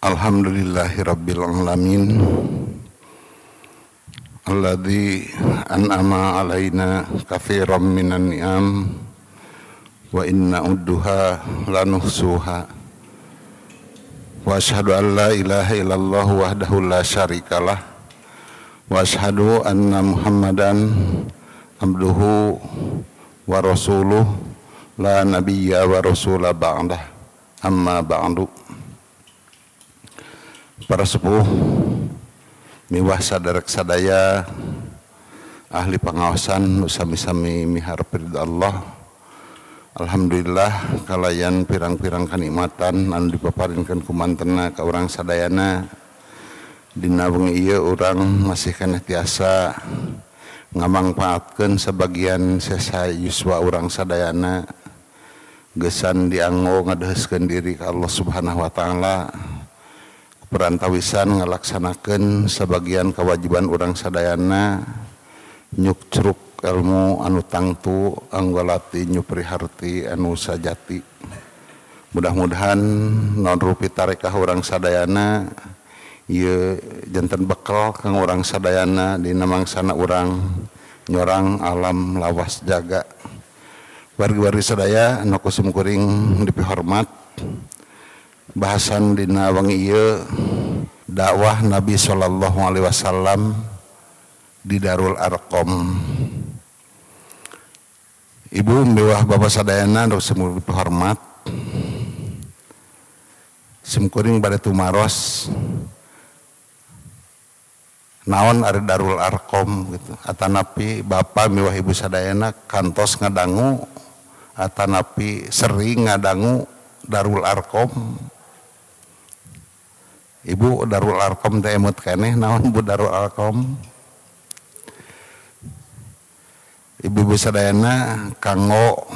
Alhamdulillahirabbil alamin alladzi an'ama alaina katsiran minan ni'am wa inna udduha lanuhsuha wa asyhadu an la ilaha illallah wahdahu la syarikalah wa asyhadu anna Muhammadan abduhu wa rasuluh la nabiyya wa rasula ba'dah amma ba'du. Para sepuh miwah saderek sadaya ahli pengawasan nu sami-sami miharep ridho Allah. Alhamdulillah kalayan pirang-pirang kanikmatan anu dipaparinkeun ku mantena ka urang sadayana. Dina wengi ieu urang masih keneh tiasa ngamangpaatkeun sebagian sesa yuswa urang sadayana geusan dianggo ngadeheuskeun diri ka Allah Subhanahu wa taala. Perantawisan ngalaksanakeun sebagian kewajiban urang sadayana nyukcruk ilmu anu tangtu anggolati nyupriharti anu sajati. Mudah-mudahan non rupi tarekah urang sadayana ieu janten bekal kang urang sadayana dina mangsana urang nyorang alam lawas jaga. Wargi-wargi sadaya anu kusum kuring dipihormat, bahasan dina wengi ieu dakwah Nabi sallallahu alaihi wasallam di Darul Arqam. Ibu miwah bapak sadayana anu sim dipihormat, sim kuring bade tumaros naon ari Darul Arqam gitu. Atanapi bapak miwah ibu sadayana kantos ngadangu atanapi sering ngadangu Darul Arqam. Ibu Darul Arqam teh emut keneh naon Bu Darul Arqam? Ibu-ibu sadayana kanggo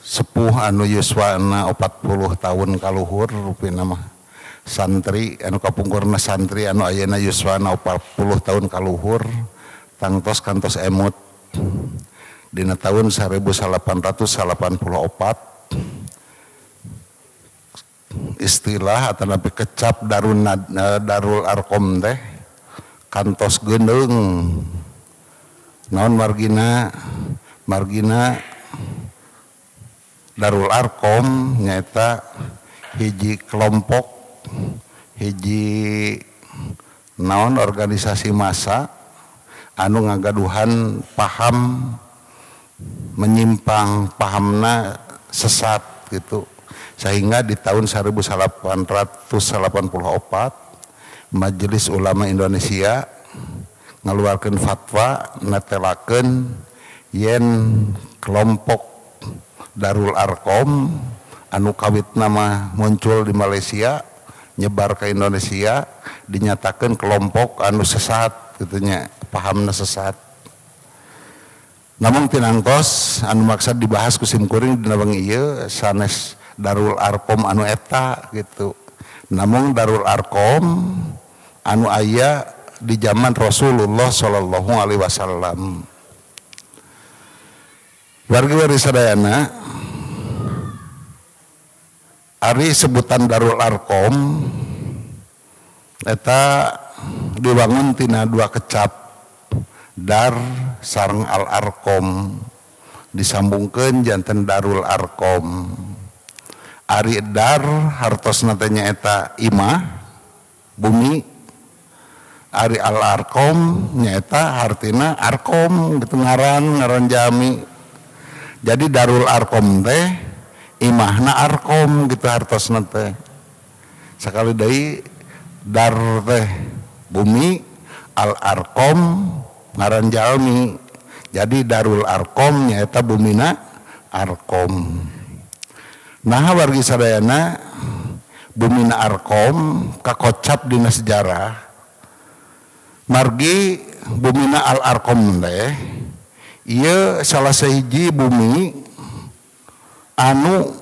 sepuh anu yuswana 40 tahun kaluhur rupina mah santri anu kapungkurna santri anu ayeuna yuswana 40 tahun kaluhur tangtos kantos emut dina tahun 1884 istilah atau nabi kecap Darul Arqam teh kantos geneung naon margina Darul Arqam nyaeta hiji kelompok hiji naon organisasi massa anu ngagaduhan paham menyimpang pahamna sesat gitu, sehingga di tahun 1884 Majelis Ulama Indonesia ngaluarkeun fatwa netelakeun yen kelompok Darul Arqam anu kawitna mah muncul di Malaysia nyebar ke Indonesia dinyatakan kelompok anu sesat gitu nya, pahamna sesat. Namun tinangtos anu maksad dibahas ku sim kuring dina wengi ieu sanes Darul Arqam anu eta gitu. Namun Darul Arqam anu aya di zaman Rasulullah sallallahu alaihi wasallam. Wargi-wargi sadayana, ari sebutan Darul Arqam eta diwangun tina dua kecap dar sareng al arqam disambungkeun janten Darul Arqam. Ari dar hartosna teh nyaeta imah bumi, ari al arqam nyaeta hartina arqam gitu, ngaran jami. Jadi Darul Arqam teh imahna arqam gitu hartosna teh. Sakali deui dar teh bumi, al arqam ngaran jalmi. Jadi Darul Arqam nyaeta bumina arqam. Nah wargi sadayana bumina Arqam kakocap dina sejarah. Margi bumina al Arqam teh ieu salah sahiji bumi anu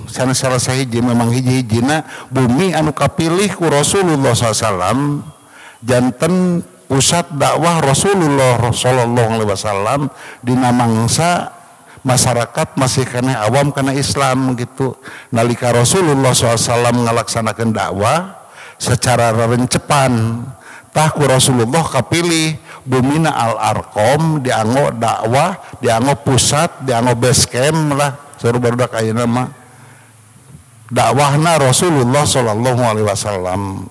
sanes salah sahiji memang hiji-hijina bumi anu kapilih ku Rasulullah SAW janten pusat dakwah Rasulullah sallallahu alaihi wasallam dina mangsa masyarakat masih keneh awam kana Islam gitu. Nalika Rasulullah SAW ngalaksanakeun dakwah secara rencepan, tah ku Rasulullah kapilih bumina Al Arqam dianggo dakwah, dianggo pusat, dianggo base camp lah saur barudak ayeuna mah. Dakwahna Rasulullah sallallahu alaihi wasallam.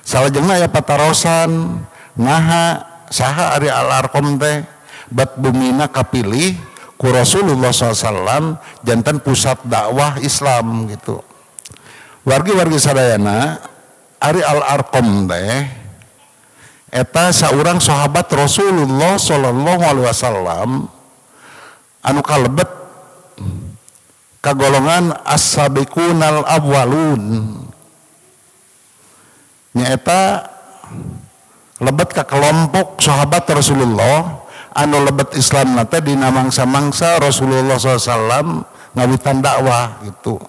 Salajengna aya patarosan naha saha ari Al Arqam teh bat bumina kapilih ku Rasulullah SAW janten pusat dakwah Islam gitu. Wargi-wargi sadayana ari Al Arqam teh eta saurang sahabat Rasulullah sallallahu alaihi wasallam anu kalebet kagolongan as-sabiqunal awwalun, nyaeta lebet ka kelompok sahabat Rasulullah anu lebet Islam nate dina mangsa-mangsa Rasulullah SAW ngawitan dakwah gitu.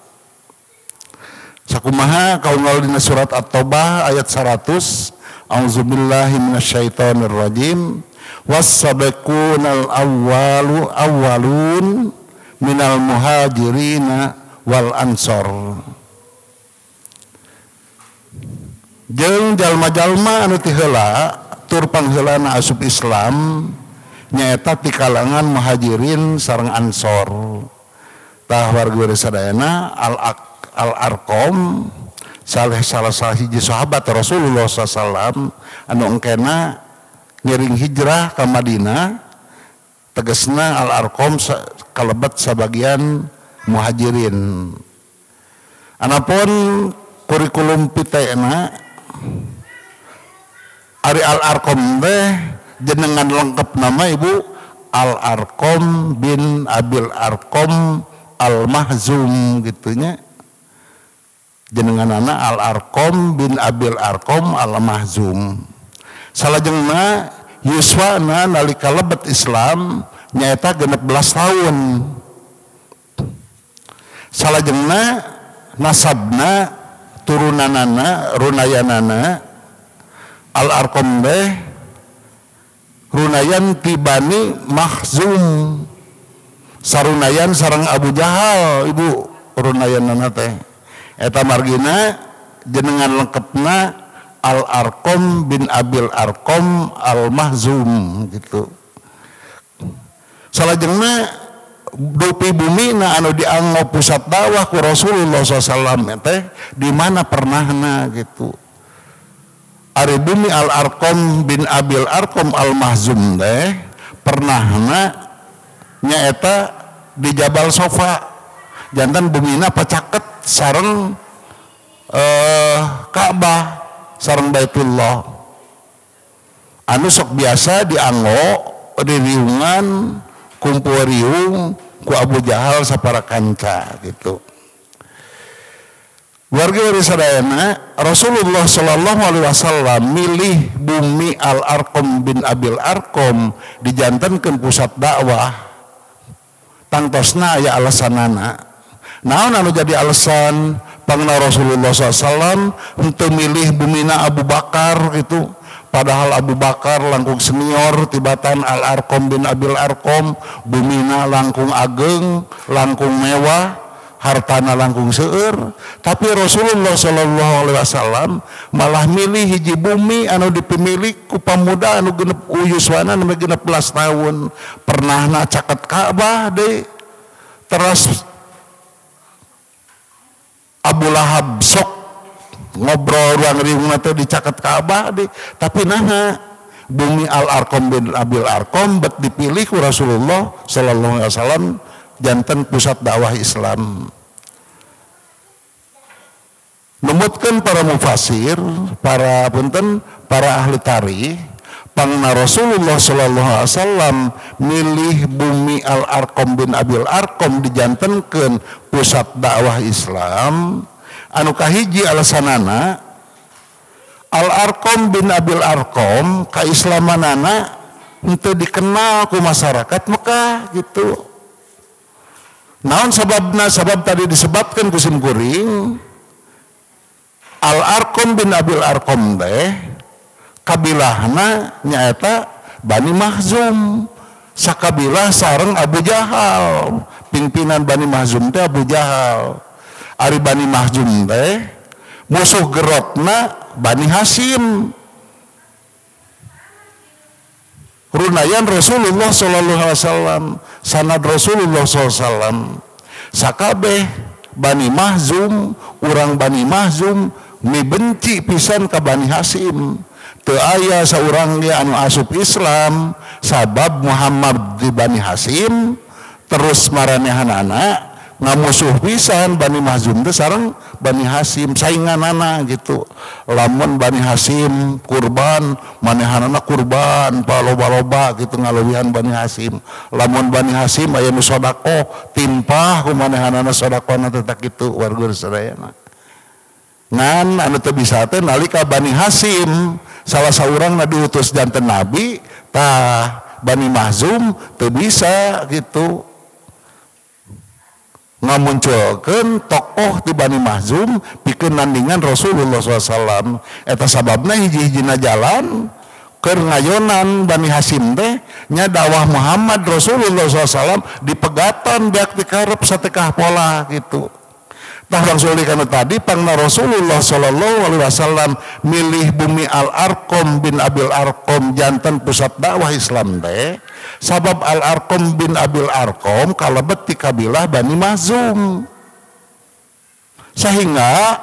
Sakumaha kaunggal dina surat At-Taubah ayat 100, auzubillahi minasyaitonir rajim, was-sabiqunal awwalu awwalun minal muhajirina wal ansor. Jeung jalma-jalma anu ti heula tur pangheulana asup Islam nyaeta ti kalangan muhajirin sareng ansor. Tah wargi sadayana Al Arqam salah hiji sahabat Rasulullah SAW anu engkena ngiring hijrah ka Madinah, tegesna Al Arqam kalebet sabagian muhajirin. Anapun kurikulum pitena ari Al Arqam teh jenengan lengkap nama ibu Al Arqam bin Abil Arqam Al Mahzum gitunya. Jenenganana Al Arqam bin Abil Arqam Al Mahzum. Salajengna yuswana nalika lebet Islam nyaeta 16 tahun. Salajengna nasabna turunanana runayanana Al Arqam teh runayan ti Bani Mahzum, sarunayan sareng Abu Jahal ibu runayanana teh. Eta margina jenengan lengkapna Al Arqam bin Abil Arqam Al Mahzum gitu. Salajengna dupi bumi na anu dianggo pusat dakwah ku Rasulullah SAW teh di mana pernahna gitu. Ari bumi Al Arqam bin Abil Arqam Al Mahzum teh pernahna nyaeta di Jabal Sofa. Jantan bumina pacaket sareng Ka'bah sareng Baitullah anu sok biasa dianggo diriungan kumpul riung ku Abu Jahal sapara kanca gitu. Warga sadayana Rasulullah sallallahu alaihi wasallam milih bumi Al Arqam bin Abil Arqam dijantenkeun pusat dakwah. Tangtosna aya alasanana. Naon anu jadi alasan pangna Rasulullah SAW untuk milih bumina Abu Bakar gitu. Padahal Abu Bakar langkung senior tibatan Al Arqam bin Abil Arqam, bumina langkung ageng, langkung mewah, hartana langkung seueur. Tapi Rasulullah sallallahu alaihi wasallam malah milih hiji bumi anu dipimilik ku pamuda anu genep yuswana anu 16 tahun. Pernahna caket Ka'bah deui. Terus Abu Lahab sok ngobrol ruang riung teh di caket Ka'bah deui. Tapi naha bumi Al Arqam bin Abil Arqam bet dipilih ku Rasulullah sallallahu alaihi wasallam janten pusat dakwah Islam. Numutkeun para mufasir, para punten, para ahli tarikh, pangna Rasulullah sallallahu alaihi wasallam milih bumi Al Arqam bin Abil Arqam dijantenkeun pusat dakwah Islam. Anu kahiji alasanana Al Arqam bin Abil Arqam kaislamanana henteu dikenal ku masyarakat Mekah gitu. Naon sababna? Sabab tadi disebabkan ku sim kuring Al Arqam bin Abil Arqam teh kabilahna nyaeta Bani Mahzum. Sakabilah sareng Abu Jahal. Pimpinan Bani Mahzum teh Abu Jahal. Ari Bani Mahzum teh musuh gerotna Bani Hasyim. Runayan Rasulullah sallallahu alaihi wasallam, sanad Rasulullah sallallahu alaihi wasallam. Sakabeh Bani Mahzum, urang Bani Mahzum mibenci pisan ka Bani Hasyim. Teu aya saurang ge anu asup Islam sabab Muhammad di Bani Hasyim terus maranehanana ngamusuh pisan Bani Mahzum teh sareng Bani Hasyim sainganana gitu. Lamun Bani Hasyim kurban, manehanana kurban paloba-loba gitu ngaleuwihan Bani Hasyim. Lamun Bani Hasyim aya nu sedekah timpah ku manehanana sedekahna teh tak kitu warga sadayana. Ngan anu teu bisa teh nalika Bani Hasyim salah saurangna diutus janten nabi, tah Bani Mahzum teu bisa gitu ngamunculkeun tokoh di Bani Mahzum pikeun nandingan Rasulullah SAW. Eta sababna hiji-hijina jalan keur ngayonan Bani Hasyim teh nya dakwah Muhammad Rasulullah SAW dipegatan beak dikarep satekah pola gitu. Tah langsung kanu tadi pangna Rasulullah sallallahu alaihi wasallam milih bumi Al Arqam bin Abil Arqam janten pusat dakwah Islam teh sabab Al Arqam bin Abil Arqam kalebet ti kabilah Bani Mahzum. Sehingga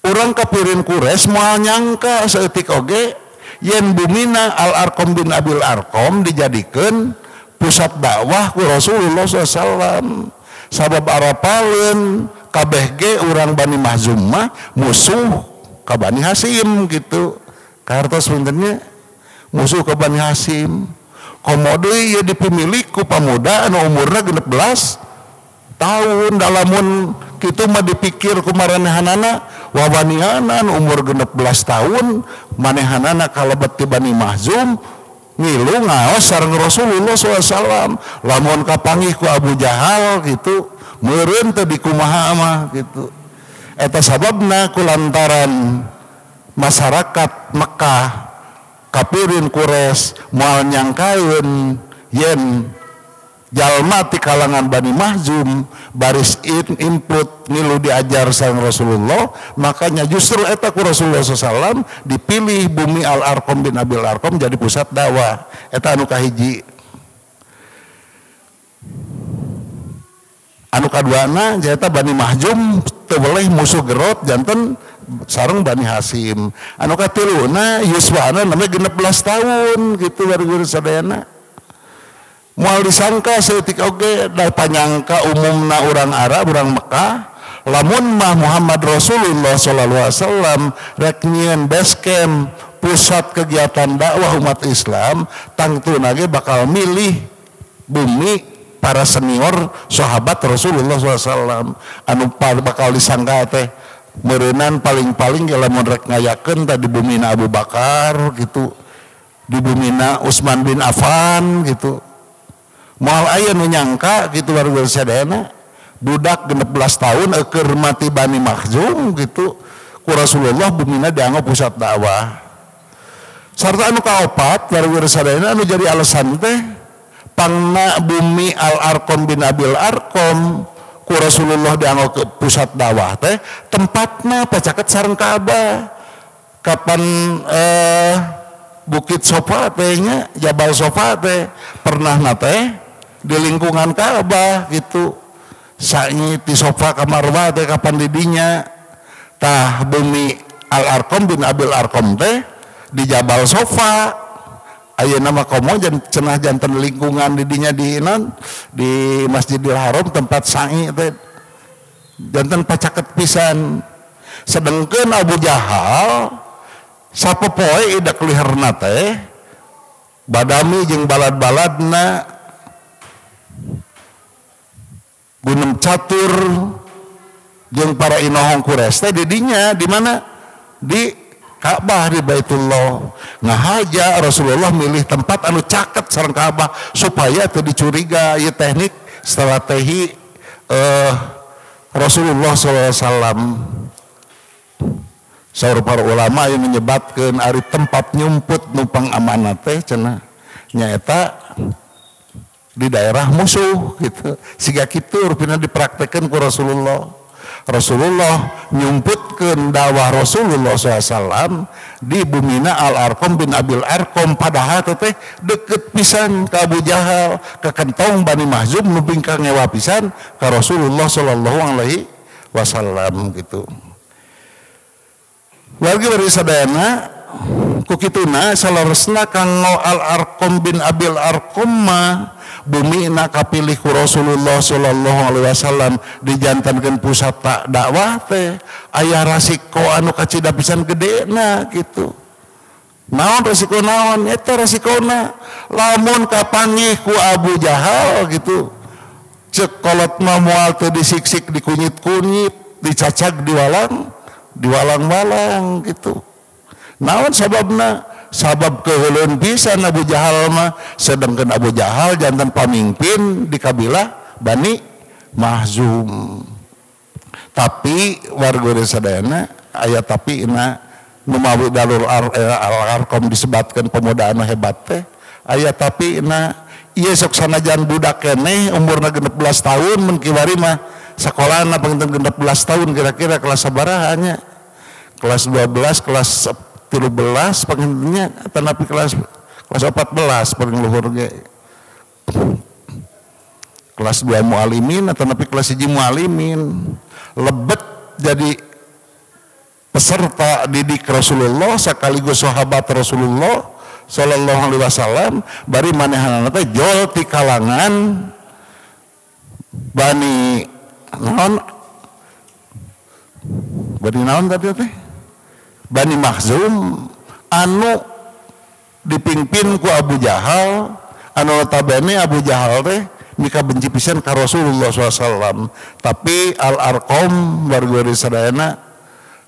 urang kapirin Quraisy moal nyangka saeutik oge yen bumina Al Arqam bin Abil Arqam dijadikeun pusat dakwah ku Rasulullah sallallahu alaihi wasallam. Sabab arapaleun kabeh ge urang Bani Mahzum mah musuh ka Bani Hasyim gitu. Kahartos puntennya musuh ka Bani Hasyim. Komo deui ieu dipimilik ku pamuda anu umurna 16 tahun. Dalamun kitu mah dipikir ku maranehanana wawanianan umur 16 tahun manehanana kalebet ti Bani Mahzum ngilu ngaos sareng Rasulullah SAW. Lamun kapanggih ku Abu Jahal gitu meureun teu dikumaha mah gitu. Eta sababna kulantaran masyarakat Mekah kapirin Quraisy moal nyangkaeun yen jalma ti kalangan Bani Mahzum baris input ngilu diajar sareng Rasulullah, makanya justru eta ku Rasulullah SAW dipilih bumi Al Arqam bin Abil Arqam jadi pusat dakwah. Eta anu kahiji. Anu kaduana nyaeta Bani Mahzum teu weleh musuh gerot janten sareng Bani Hasyim. Anu katiluna yuswana namanya 16 tahun gitu warga sadayana. Moal disangka saeutik oge da panyangka umumna urang Arab, urang Mekah, lamun mah Muhammad Rasulullah sallallahu alaihi wasallam rek nyieun base camp pusat kegiatan dakwah umat Islam, tangtuna ge bakal milih bumi para senior sahabat Rasulullah SAW anu bakal disangka teh meureunan paling-paling ge lamun rek ngayakeun teh di bumina Abu Bakar gitu, di bumina Utsman bin Affan gitu. Moal aya nu nyangka gitu warga sadayana budak 16 tahun eueur mati Bani Mahzum gitu ku Rasulullah bumina dianggap pusat dakwah. Sarta anu kaopat warga sadayana anu jadi alasan teh pangna bumi Al Arqam bin Abil Arqam ku Rasulullah dianggap ke pusat dakwah teh tempatna pacaket sareng Ka'bah. Kapan Bukit Sofa teh nya, Jabal Sofa teh pernahna teh di lingkungan Ka'bah gitu. Sa'i ti Sofa ka Marwah teh kapan didinya. Tah bumi Al Arqam bin Abil Arqam teh di Jabal Sofa. Ayeuna mah komo cenah janten lingkungan didinya di non di Masjidil Haram tempat sa'i teh janten pacaket pisan. Sedengkeun Abu Jahal sapopoe idak liherna teh badami jeung balad-baladna gunem catur jeung para inohong Quraisy teh didinya di mana? Di Ka'bah, di Baitullah. Ngahaja Rasulullah milih tempat anu caket sareng Ka'bah supaya teu dicuriga. Ieu teknik strategi Rasulullah sallallahu alaihi wasallam. Saur para ulama yang menyebatkeun ari tempat nyumput numpang amanah teh cenah Nyaeta di daerah musuh gitu. Siga kitu rupina dipraktekeun ku Rasulullah. Rasulullah nyumputkeun dakwah Rasulullah SAW di bumina Al Arqam bin Abil Arqam, padahal teh deket pisan ka Abu Jahal, ka kentong Bani Mahzum nu bingkang ngewa pisan ka Rasulullah sallallahu alaihi wasallam gitu. Wargi bari sadayana ku kituna saleresna kanggo Al Arqam bin Abil Arqam mah bumina kapilih ku Rasulullah sallallahu alaihi wasallam dijantankeun pusat dakwah teh aya rasiko anu kacida pisan gedena gitu. Naon resiko naon? Eta resikona lamun kapanggih ku Abu Jahal gitu. Cek kolot mah moal teu disiksik, dikunyit-kunyit, dicacag diwalang, diwalang-walang gitu. Naon sababna? Sabab keuheuleun pisan Abu Jahal mah, sedangkan Abu Jahal jantan pamimpin di kabilah Bani Mahzum. Tapi warga sadayana aya tapi ina numawi dalur Al Arqam disebatkeun pemuda anu hebat teh aya tapi ina ieu sok sanajan budak keneh umurna 16 tahun mun kiwari mah sakolana panginten 16 tahun kira-kira kelas sabaraha nya, kelas 12, kelas 13 pangintennya tanapi kelas 14 paling luhur ge, kelas 2 mualimin atau napi kelas 1 mualimin lebet jadi peserta didik Rasulullah sekaligus sahabat Rasulullah sallallahu alaihi wasallam, bari manehanana teh jol ti kalangan Bani naon, Bani naon tadi teh, Bani Makhzum anu dipimpin ku Abu Jahal, anu notabene Abu Jahal teh mika benci pisan ka Rasulullah SAW. Tapi Al Arqam warga sadayana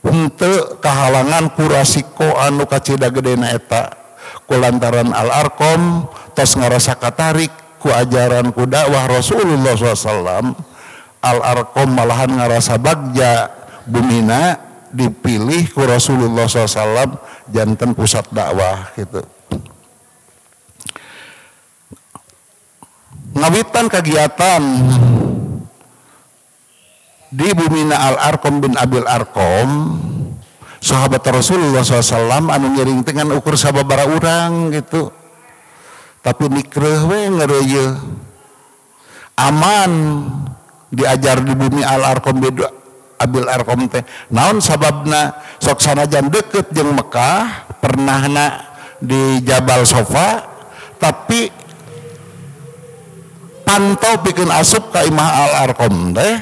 henteu kahalangan ku rasiko anu kacida gedena eta, kulantaran Al Arqam tos ngarasa katarik ku ajaran ku dakwah Rasulullah SAW. Al Arqam malahan ngarasa bagja bumina dipilih ku Rasulullah SAW janten pusat dakwah gitu. Ngawitan kegiatan di bumina Al Arqam bin Abil Arqam, sahabat Rasulullah SAW anu ngiring dengan ukur sababara urang gitu, tapi nikreuh we ngeureuyeun aman diajar di bumi Al Arqam bin Abil Arqam teh. Naon sababna? Sok sanajan deket jeung Mekah, pernahna di Jabal Sofa, tapi pantau pikeun asup ka imah Al Arqam teh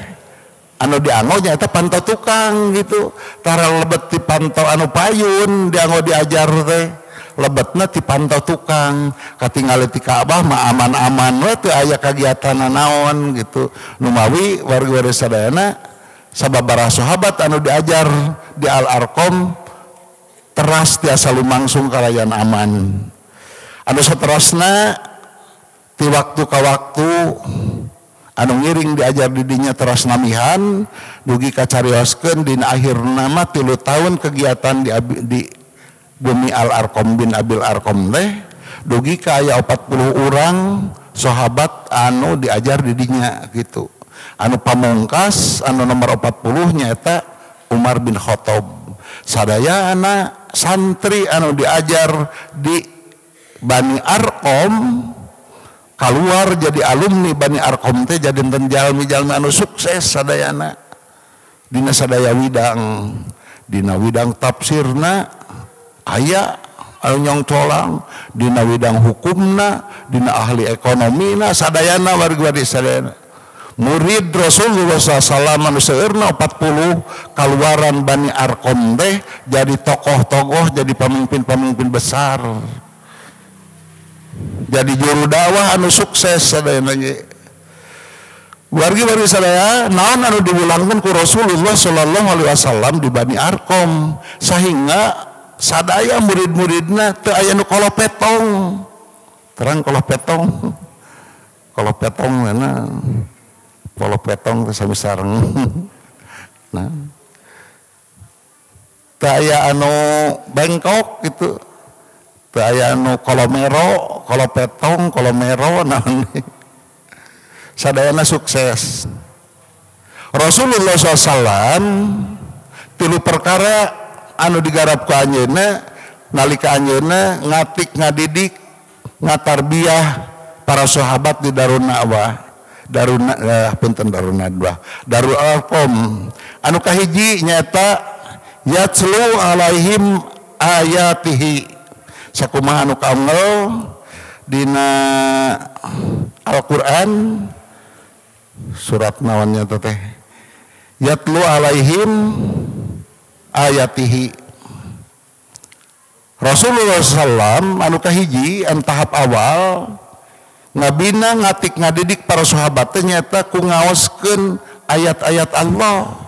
anu dianggo nyaeta pantau tukang gitu. Tara lebet ti pantau anu payun dianggo diajar teh, lebetna ti pantau tukang. Katingali ti Ka'bah mah aman-aman we teu aya kagiatan naon gitu. Numawi warga-warga sadayana sababaraha sahabat anu diajar di Al Arqam teras tiasa lumangsung kalayan aman. Anu saterasna ti waktu ka waktu anu ngiring diajar di dinya teras namihan dugi kacarioskeun dina akhirna mah 3 tahun kegiatan di bumi Al Arqam bin Abil Arqam teh dugi ka aya 40 urang sahabat anu diajar di dinya gitu. Anu pamungkas anu nomor 40 nyaeta Umar bin Khattab. Sadayana santri anu diajar di Bani Arqam keluar jadi alumni Bani Arqam teh jadi jalmi-jalmi anu sukses sadayana dina sadaya widang, dina widang tafsirna aya anu nyongcolang, dina widang hukumna, dina ahli ekonomina, sadayana warga sadayana. Murid Rasulullah SAW anu seueurna 40 kaluaran Bani Arqam teh jadi tokoh-tokoh, jadi pemimpin-pemimpin besar, jadi juru dakwah anu sukses sadayana ge. Wargi-wargi sadaya naon anu diwulangkeun ku Rasulullah sallallahu alaihi wasallam di Bani Arqam sehingga sadaya murid-muridna teu aya nu kolopetong. Terang kolopetong. Kolopetong mana? Kolopetong teh sami sareng. Nah. Teu aya anu bengkok gitu. Teu aya anu kolomero, kolopetong, kolomero naon. Sadayana sukses. Rasulullah SAW tilu perkara anu digarap ku anjeunna nalika anjeunna ngatik ngadidik ngatarbiah para sahabat di Darun Na'wah, Darun punten Darun Nadwah, Darul Arqam. Anu kahiji nyaeta yatslu alaihim ayatihi. Sakumaha anu kaungel dina Al-Qur'an surat naonnya teh yatlu alaihim ayatihi. Rasulullah SAW anu kahiji an tahap awal ngabina ngatik ngadidik para sahabat teh nyaeta ku ngaoskeun ayat-ayat Allah.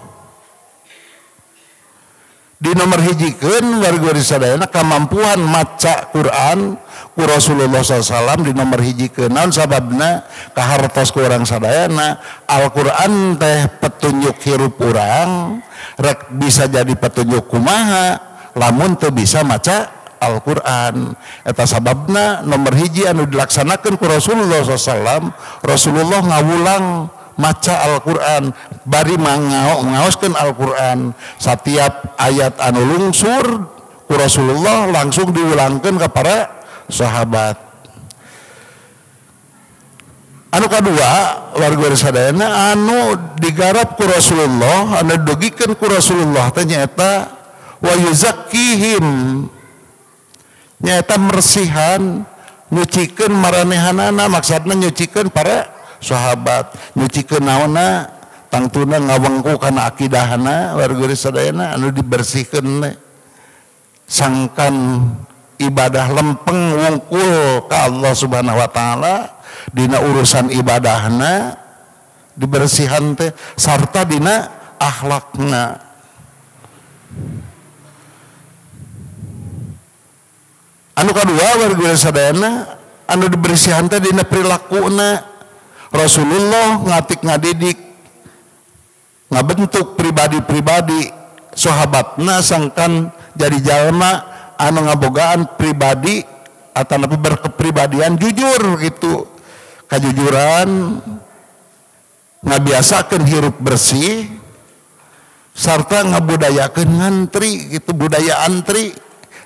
Di nomor hijikeun warga sadayana kamampuan maca Quran ku Rasulullah SAW di nomor hijikeun. Naon sababna? Kahartos ku urang sadayana Al-Quran teh petunjuk hirup urang, rek bisa jadi petunjuk kumaha lamun teu bisa maca Al-Quran. Eta sababna nomor hiji anu dilaksanakeun ku Rasulullah SAW, Rasulullah ngawulang maca Al-Quran, bari ngaoskeun Al-Quran. Setiap ayat anu lungsur ku Rasulullah langsung diulangkeun ke para sahabat. Anu kadua warga sadayana anu digarap ku Rasulullah, anu didugikeun ku Rasulullah teh nyaeta wa yuzakkihim, nyaeta mersihan, nyucikeun maranehanana, maksudna nyucikeun para sahabat, nyucikeun naonna tangtuna ngawengku kana akidahna warga sadayana anu dibersihkeun sangkan ibadah lempeng wungkul ka Allah Subhanahu wa taala dina urusan ibadahna dibersihan teh sarta dina akhlakna. Anu kadua warga sadayana anu dibersihan teh dina perilakuna. Rasulullah ngatik ngadidik ngabentuk pribadi-pribadi sahabatna sangkan jadi jalma anu ngabogaan pribadi atau lebih berkepribadian jujur gitu. Kajujuran ngabiasakeun hirup bersih sarta ngabudayakeun ngantri gitu, budaya antri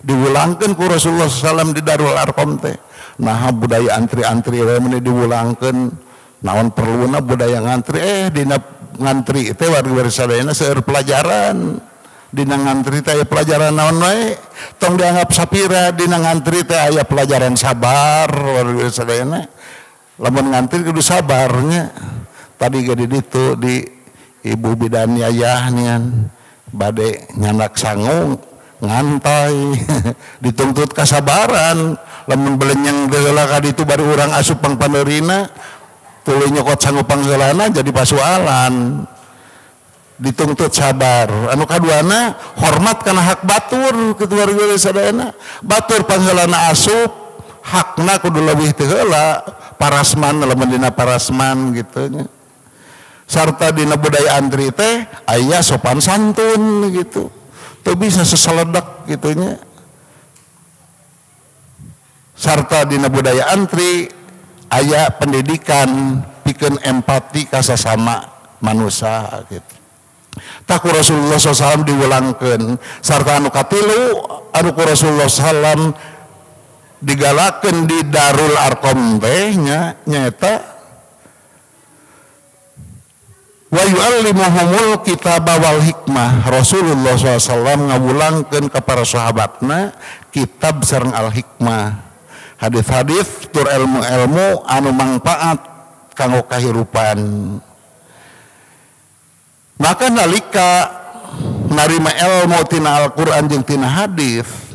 diwulangkeun ku Rasulullah SAW di Darul Arqam teh. Nah budaya antri-antri we meni diwulangkeun. Naon perluna budaya ngantri, dina ngantri teh warga sadayana seueur pelajaran. Dina ngantri teh aya pelajaran naon wae, tong dianggap sapira dina ngantri teh aya pelajaran sabar warga sadayana. Lamun ngantri kudu sabarnya. Tadi ge di ditu di Ibu Bidan Yayah nian bade nyandak sangu ngantai dituntut kasabaran. Lamun belenyeng heula ka ditu bari urang asup pangpaneurina tuluy nyokot sangu pangheulana jadi pasualan. Dituntut sabar. Anu kaduana hormat kana hak batur kitu warga sadayana. Batur pangheulana asup hakna kudu leuwih teu heula, parasman lamun dina parasman gitu nya. Sarta dina budaya antri teh aya sopan santun gitu. Teu bisa seseledak gitu nya. Sarta dina budaya antri aya pendidikan pikeun empati ka sasama manusia gitu. Tah ku Rasulullah SAW diwulangkeun sarta anu katilu anu ku Rasulullah SAW digalakeun di Darul Arqam teh nya nyaeta wa yu'allimuhumul kitaba wal hikmah. Rasulullah SAW ngawulangkeun ka para sahabatna kitab sareng al hikmah, hadis-hadis tur ilmu-ilmu anu mangpaat kanggo kahirupan. Maka nalika narima ilmu tina Al-Qur'an jeung tina hadis,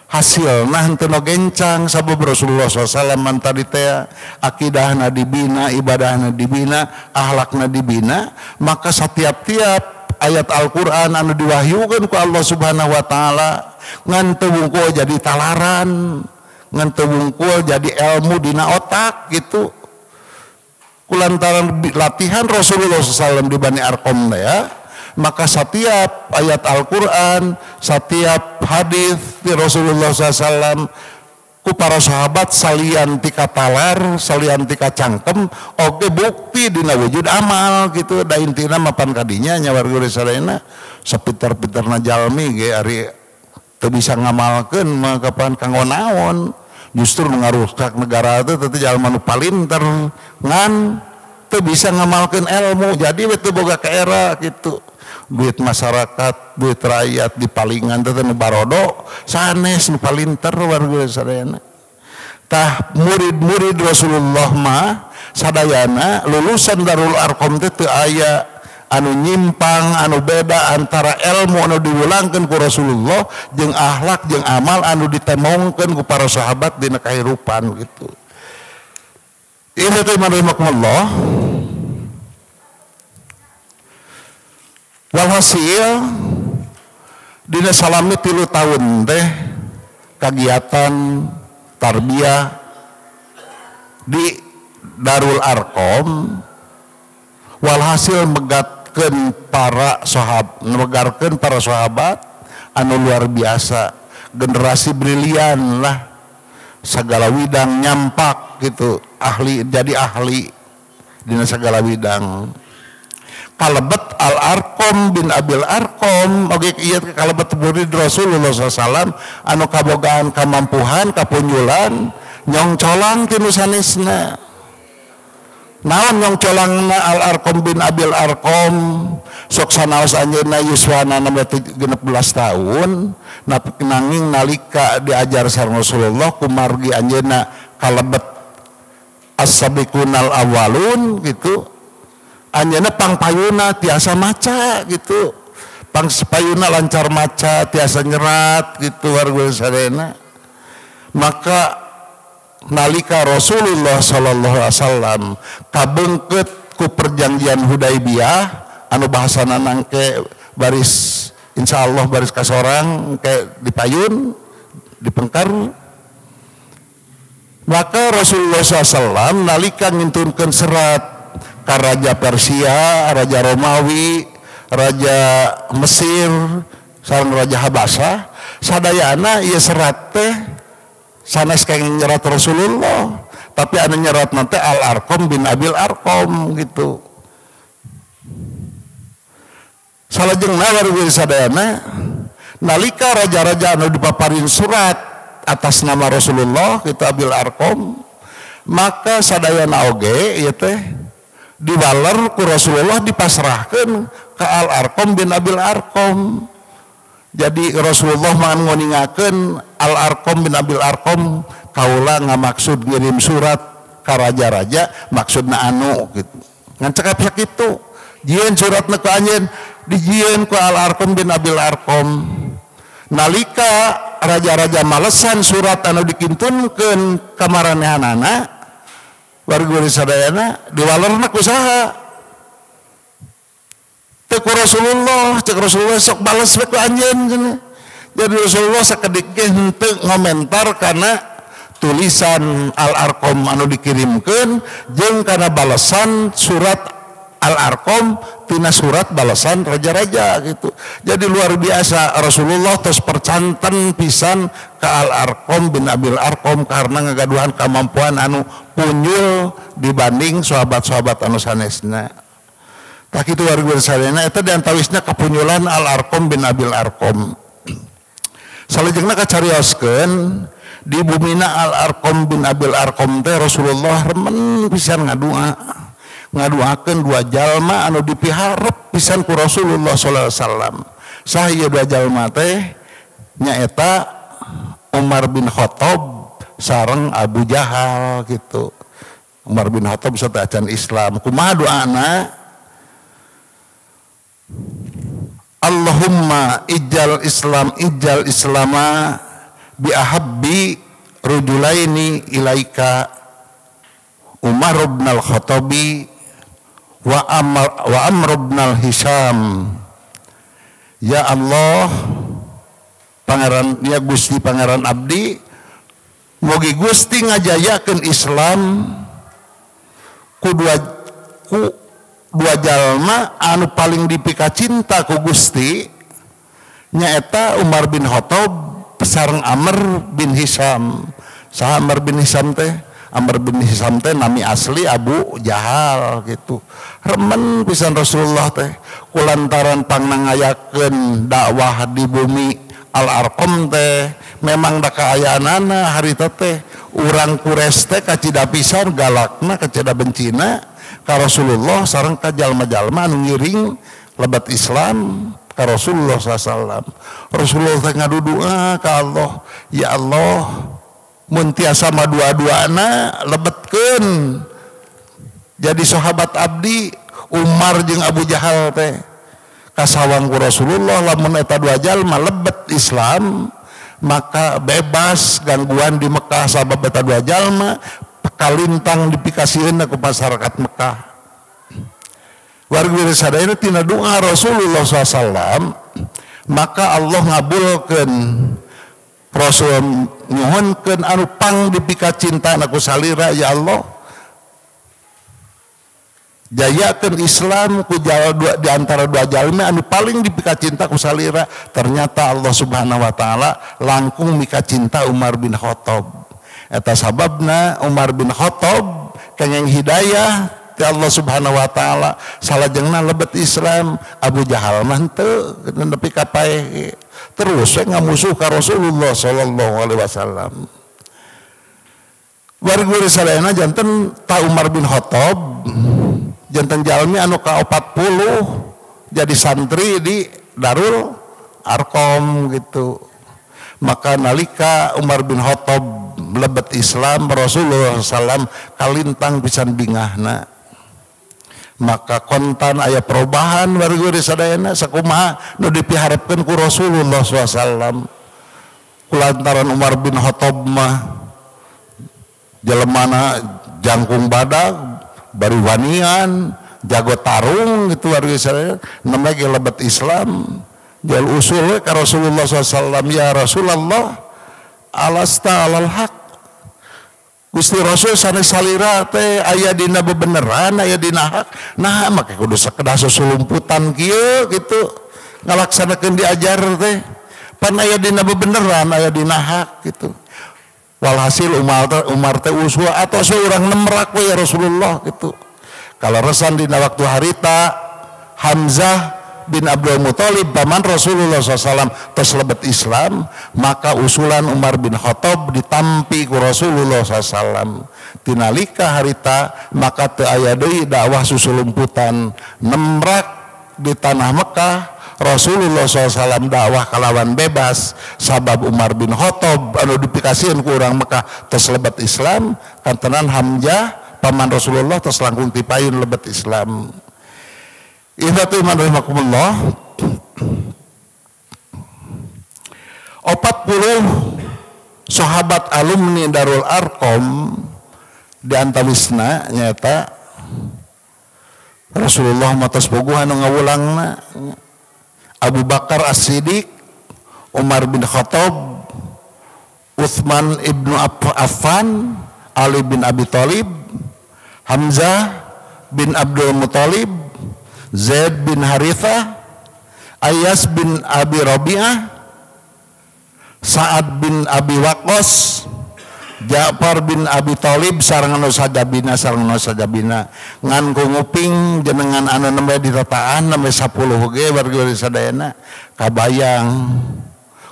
hasilna henteu nu gencang sabab Rasulullah SAW man tadi teh akidahna dibina, ibadahna dibina, akhlakna dibina, maka setiap-tiap ayat Al-Qur'an anu diwahyukeun ku Allah Subhanahu wa taala ngan teu wungkul jadi talaran, ngan teu wungkul jadi ilmu dina otak gitu. Kulantaran latihan Rasulullah SAW di Bani Arqam ya, Maka setiap ayat Al-Quran, setiap hadis di Rasulullah SAW ku para sahabat salian tika talar, salian tika cangkem, oge bukti dina wujud amal gitu. Da intina mapan kadinya nya warga sadayana sapinter-pinterna jalmi ge ari teu bisa ngamalkeun mah kapan kanggo naon. Justru ngarusak negara teh teu jalma nu palinter ngan teu bisa ngamalkeun ilmu, jadi we teu boga ka era gitu. Duit masyarakat, duit rakyat dipalingan teh nu barodo sanes nu palinter warga sadayana. Tah murid-murid Rasulullah mah sadayana lulusan Darul Arqam teh teu aya anu nyimpang, anu beda antara ilmu anu diwulangkeun ku Rasulullah jeung akhlak jeung amal anu ditemongkeun ku para sahabat dina kahirupan gitu. Ini teh rahimakumullah. Walhasil dina salami 3 tahun teh kagiatan tarbiyah di Darul Arqam, walhasil megatkeun para sahabat, megarkeun para sahabat anu luar biasa, generasi brilian lah, segala widang nyampak gitu, ahli jadi ahli dina segala widang. Kalebet Al Arqam bin Abil Arqam oge ieu kalebet murid Rasulullah SAW anu kabogaan kamampuhan kapunyulan nyongcolang ti nu sanesna. Naon nyongcolangna Al Arqam bin Abil Arqam sok sanaos anjeunna yuswana 16 tahun nanging nalika diajar sareng Rasulullah kumargi anjeunna kalebet as-sabiqunal awwalun gitu. Anjeunna pangpayuna tiasa maca gitu, pangpayuna lancar maca, tiasa nyerat gitu warga sadayana. Maka nalika Rasulullah sallallahu alaihi wasallam kabeungkeut ku perjanjian Hudaibiyah anu bahasana nangke baris insyaallah baris kasorang ke dipayun dipengkar, maka Rasulullah SAW nalika ngintunkeun serat ka Raja Persia, Raja Romawi, Raja Mesir, sareng Raja Habasah, sadayana ieu serat teh sanes kenging nyerat Rasulullah, tapi anu nyerat nanti Al Arqam bin Abil Arqam gitu. Salajengna warga sadayana nalika raja-raja anu dipaparin surat atas nama Rasulullah kitu Abil Arqam, maka sadayana oge ieu teh diwaler ku Rasulullah dipasrahkeun ka Al Arqam bin Abil Arqam. Jadi Rasulullah manguningakeun Al Arqam bin Abil Arqam kaula ngamaksud ngirim surat ka raja-raja maksudna anu gitu. Ngan cekap sakitu. Jieun suratna ku anjeun dijieun ku Al Arqam bin Abil Arqam. Nalika raja-raja malesan surat anu dikintunkeun ka maranehanana warga sadayana diwalerna ku saha? Teu ku Rasulullah, cek Rasulullah sok bales we ku anjeun cenah. Jadi Rasulullah sakedik ge henteu ngomentar kana tulisan Al Arqam anu dikirimkeun jeung kana balesan surat Al Arqam tina surat balasan raja-raja gitu. Jadi luar biasa Rasulullah terus percanten pisan ke Al Arqam bin Abil Arqam karena ngagaduhan kemampuan anu punyul dibanding sahabat-sahabat anu sanesna. Tah kitu warga sadayana eta diantawisna kapunyulan Al Arqam bin Abil Arqam. Salajengna kacarioskeun di bumina Al Arqam bin Abil Arqam teh Rasulullah remen pisan ngadua. Ngaduakeun dua jalma anu dipiharep pisan ku Rasulullah sallallahu alaihi wasallam. Sah ieu dua jalma teh nyaeta Umar bin Khattab sareng Abu Jahal gitu. Umar bin Khattab sateuacan Islam. Kumaha doana? Allahumma ijal Islam ijal Islama bi ahabbi rujulaini ilaika Umar bin Al-Khattabi wa Amr bin Al-Hisham. Ya Allah Pangeran, ya Gusti Pangeran Abdi, mugi Gusti ngajayakeun Islam ku dua jalma anu paling dipika cinta ku Gusti nyaeta Umar bin Khattab sareng Amr bin Hisam. Saha Amr bin Hisam teh? Amr bin Hisam teh nami asli Abu Jahal gitu. Remen pisan Rasulullah teh kulantaran pangna ngayakeun dakwah di bumi Al Arqam teh memang da kaayaanana harita teh urang Quraisy teh kacida pisan galakna kacida bencina ka Rasulullah sareng ka jalma-jalma anu ngiring lebat Islam ka Rasulullah sallallahu alaihi wasallam. Rasulullah teh ngadudua ka Allah, ya Allah mun tiasa mah dua-duana lebetkeun jadi sahabat abdi Umar jeung Abu Jahal teh. Kasawang ku Rasulullah lamun eta dua jalma lebet Islam maka bebas gangguan di Mekah sabab eta dua jalma kalintang dipikasieun ku masyarakat Mekah. Warga sadayana tina doa Rasulullah SAW maka Allah ngabulkeun Rasul nyuhunkeun anu pang dipika cinta ku salira ya Allah jayakeun Islam ku dua, di antara dua jalma anu paling dipika cinta ku salira. Ternyata Allah Subhanahu wa taala langkung mika cinta Umar bin Khattab. Eta sababna Umar bin Khattab kenging hidayah ti Allah Subhanahu wa taala salajengna lebet Islam. Abu Jahal mah henteu nepi ka paeh terus we ngamusuh ka Rasulullah sallallahu alaihi wasallam. Warga sadayana janten ta Umar bin Khattab janten jalmi anu ka 40 jadi santri di Darul Arqam gitu. Maka nalika Umar bin Khattab lebet Islam Rasulullah SAW kalintang pisan bingahna. Maka kontan aya perubahan warga sadayana sakumaha nu dipiharepkeun ku Rasulullah SAW. Kulantaran Umar bin Khattab mah jelemana jangkung badag bari wanian jago tarung gitu warga sadayana namanya ge lebet Islam. Jal usul ka Rasulullah SAW, ya Rasulullah alasta alal haq. Gusti Rasul sanes salira teh aya dina bebeneran aya dina hak. Nah make kudu sakedah susulumputan kieu gitu ngalaksanakeun diajar teh pan aya dina bebeneran aya dina hak gitu. Walhasil Umar teh usul atau urang nemrak we ya Rasulullah gitu. Kaleresan dina waktu harita Hamzah bin Abdul Muthalib paman Rasulullah SAW tos lebet Islam maka usulan Umar bin Khattab ditampi ku Rasulullah SAW. Tinalika harita maka teu aya deui dakwah susulumputan nemrak di tanah Mekah. Rasulullah SAW dakwah kalawan bebas sabab Umar bin Khattab anu dipikasieun ku urang Mekah tos lebet Islam kantenan Hamzah paman Rasulullah tos langkung tipayun lebet Islam. Ikhwatu iman rahimakumullah. 40 sahabat alumni Darul Arqam di antawisna nyata Rasulullah matos bogohan nu ngawulangna Abu Bakar As-Siddiq, Umar bin Khattab, Utsman ibnu Affan, Ali bin Abi Thalib, Hamzah bin Abdul Muthalib, Zaid bin Harithah, Ayyas bin Abi Rabi'ah, Sa'ad bin Abi Waqqas, Ja'far bin Abi Thalib sareng anu sajabina sareng anu sajabina. Ngan ku nguping jenengan anu nembe ditataan nembe 10 ge warga sadayana kabayang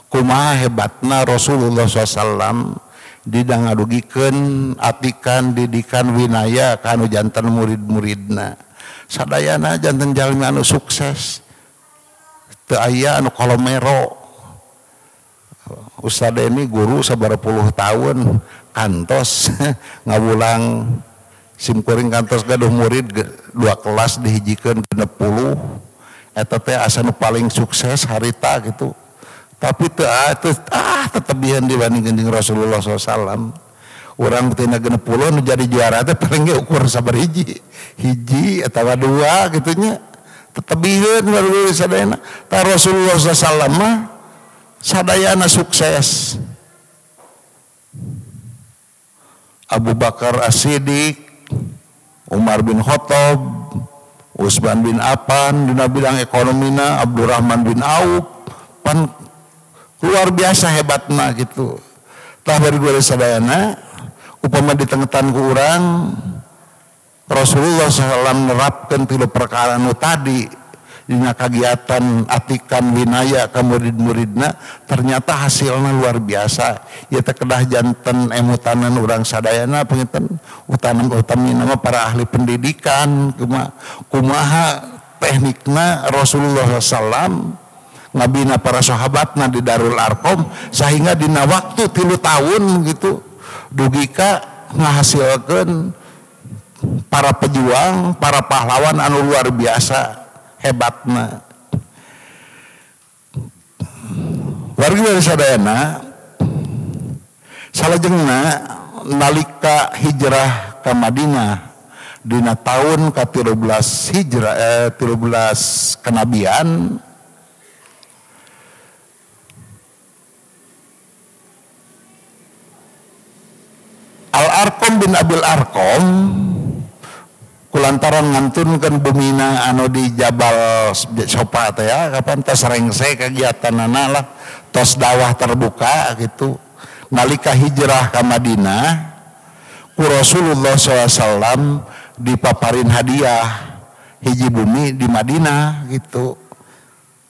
kumaha hebatna Rasulullah SAW dida ngadugikeun atikan didikan winaya ka anu janten murid-muridna. Sadayana janten jalmi anu sukses teu aya anu kolomero. Ustaz ini guru sabaraha puluh tahun kantos ngawulang simkuring kantos gaduh murid dua kelas dihijikeun 60 eta teh asa nu paling sukses harita gitu. Tapi teu tetebihan dibandingkeun jeung Rasulullah SAW. Urang tina 60 nu jadi juara teh paling ge ukur sabar hiji hiji atawa dua gitu nya tetebihkeun baru sadayana. Ta Rasulullah SAW mah sadayana sukses. Abu Bakar As-Siddiq, Umar bin Khattab, Utsman bin Affan dina bidang ekonomina, Abdurrahman bin Auf pan luar biasa hebatna gitu. Tah bari sadayana upama ditengetan ku urang Rasulullah SAW nerapkeun tilu perkara nu tadi dina kagiatan atikan winaya ka murid-muridna, ternyata hasilna luar biasa. Ieu teh kedah janten emutanan urang sadayana panginten utamina mah para ahli pendidikan kumaha teknikna Rasulullah SAW ngabina para sahabatna di Darul Arqam sehingga dina waktu 3 tahun gitu dugika ngahasilkeun para pejuang, para pahlawan anu luar biasa hebatna. Wargi sadayana salajengna nalika hijrah ka Madinah dina tahun ka-13 hijrah 13 kenabian, Al Arqam bin Abil Arqam kulantaran ngantunkeun bumina anu di Jabal Sofa teh ya, kapan tos rengse kegiatanana lah, tos dakwah terbuka gitu. Nalika hijrah ka Madinah ku Rasulullah SAW dipaparin hadiah hiji bumi di Madinah gitu.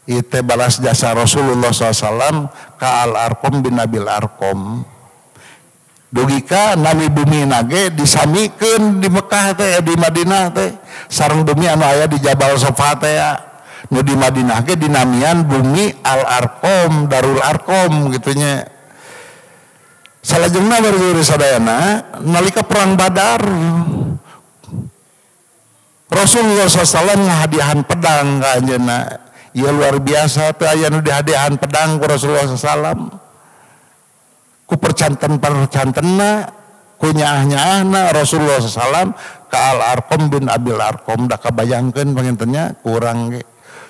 Ieu teh balas jasa Rasulullah SAW ka Al Arqam bin Abil Arqam. Dugika nami bumi nage disamikeun di Mekah teh, di Madinah teh sareng bumi anu aya di Jabal Sofa teh ya. Nu di Madinah ge dinamian bumi Al Arqam, Darul Arqam gitu nya. Salajengna wargi sadayana nalika perang Badar Rasulullah SAW ngahadiahan pedang ka anjeunna. Ieu luar biasa teh aya nu dihadiahan pedang ku Rasulullah SAW. Ku percanten-percantenna, ku nyaah-nyaahna Rasulullah SAW ka Al Arqam bin Abil Arqam. Da kabayangkeun pangintennya kurang ge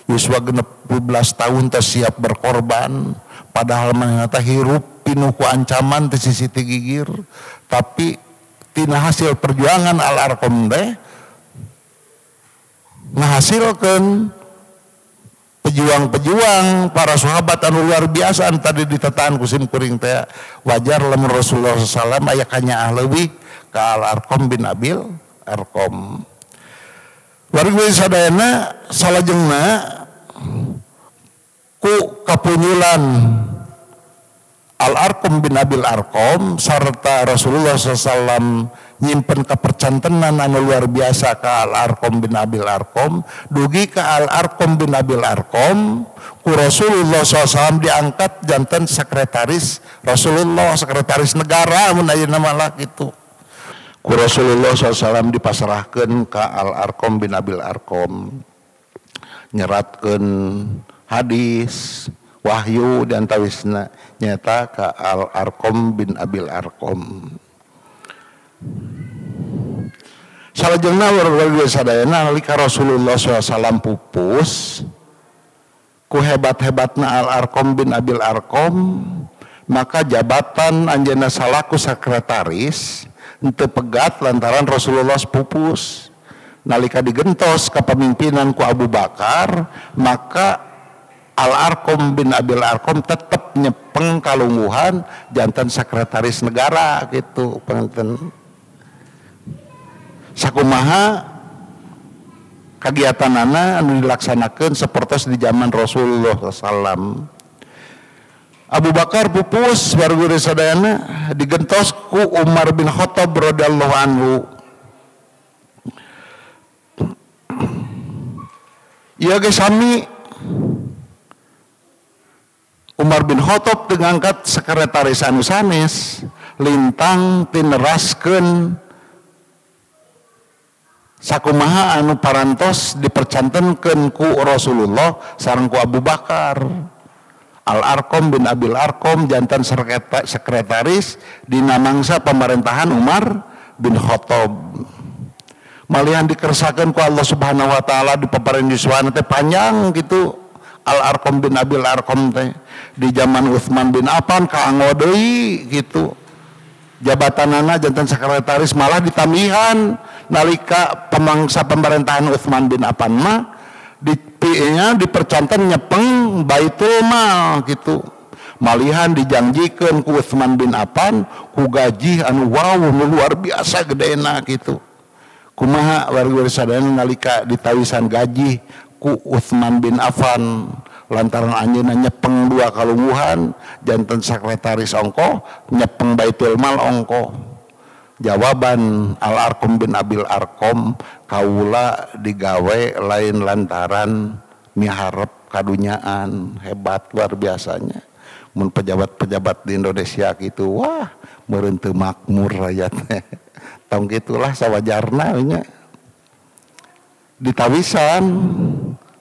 yuswa 16 tahun teh siap berkorban, padahal manehna teh hirup pinuh ku ancaman teh sisi ti gigir, tapi tina hasil perjuangan Al Arqam teh ngahasilkeun pejuang-pejuang para sahabat anu luar biasa anu tadi ditataan ku sim kuring teh. Wajar lamun Rasulullah SAW aya kanyaah leuwih ka Al Arqam bin Abil Arqam. Wargi sadayana salajengna ku kapunyulan Al Arqam bin Abil Arqam sarta Rasulullah SAW nyimpen kepercantenan anu luar biasa ka Al Arqam bin Abil Arqam, dugi ka Al Arqam bin Abil Arqam ku Rasulullah SAW diangkat janten sekretaris Rasulullah, sekretaris negara mun ayeuna mah kitu. Ku Rasulullah SAW dipasrahkeun ka Al Arqam bin Abil Arqam nyeratkeun hadis wahyu dan tawisna nyata ka Al Arqam bin Abil Arqam. Salajengna warga sadayana nalika Rasulullah SAW pupus ku hebat-hebatna Al Arqam bin Abil Arqam, maka jabatan anjeunna salaku sekretaris henteu pegat lantaran Rasulullah pupus. Nalika digentos kepemimpinan ku Abu Bakar, maka Al Arqam bin Abil Arqam tetep nyepeng kalungguhan jantan sekretaris negara gitu panginten. Sakumaha kegiatanana anu dilaksanakeun sapertos di zaman Rasulullah SAW. Abu Bakar pupus warga sadayana digentos ku Umar bin Khattab radhiyallahu anhu. Ieu ge sami Umar bin Khattab ngangkat sekretaris anu sanes lintang tineraskeun sakumaha anu parantos dipercantenkeun ku Rasulullah sareng ku Abu Bakar. Al Arqam bin Abil Arqam jantan sekretaris dina mangsa pemerintahan Umar bin Khattab. Malihan dikersakeun ku Allah Subhanahu wa taala di paparin yuswana teh panjang gitu. Al Arqam bin Abil Arqam teh di zaman Utsman bin Affan kaanggo deui gitu. Jabatanana janten sekretaris malah ditambihan nalika pemangsa pemerintahan Utsman bin Affan mah di PE-nya dipercanten nyepeng Baitul Mal gitu. Malihan dijanjikeun ku Utsman bin Affan ku gaji anu wow nu luar biasa gedena gitu. Kumaha warga sadayana nalika ditawisan gaji ku Utsman bin Affan lantaran anjeunna nyepeng dua kalungguhan janten sekretaris ongkoh nyepeng Baitul Mal ongkoh. Jawaban Al Arqam bin Abil Arqam kaula digawe lain lantaran miharep kadunyaan hebat luar biasanya. Mun pejabat-pejabat di Indonesia gitu wah meureun teu makmur rakyatnya. Tong gitulah sawajarna nya. Ditawisan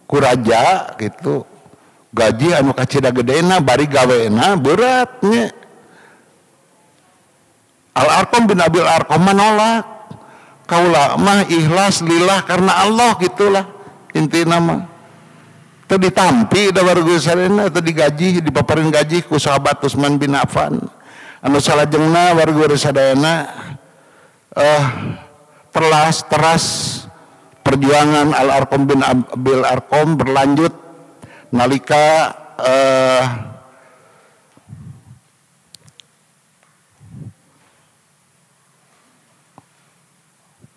ku raja gitu gaji anu kacida gedena bari gawena berat nya. Al Arqam bin Abil Arqam menolak. Kaula mah ikhlas lillah karena Allah gitulah intina mah. Teu ditampi da warga sadayana teu digaji dipaparin gaji ku sahabat Utsman bin Affan. Anu salajengna warga sadayana teras perjuangan Al Arqam bin Abil Arqam berlanjut nalika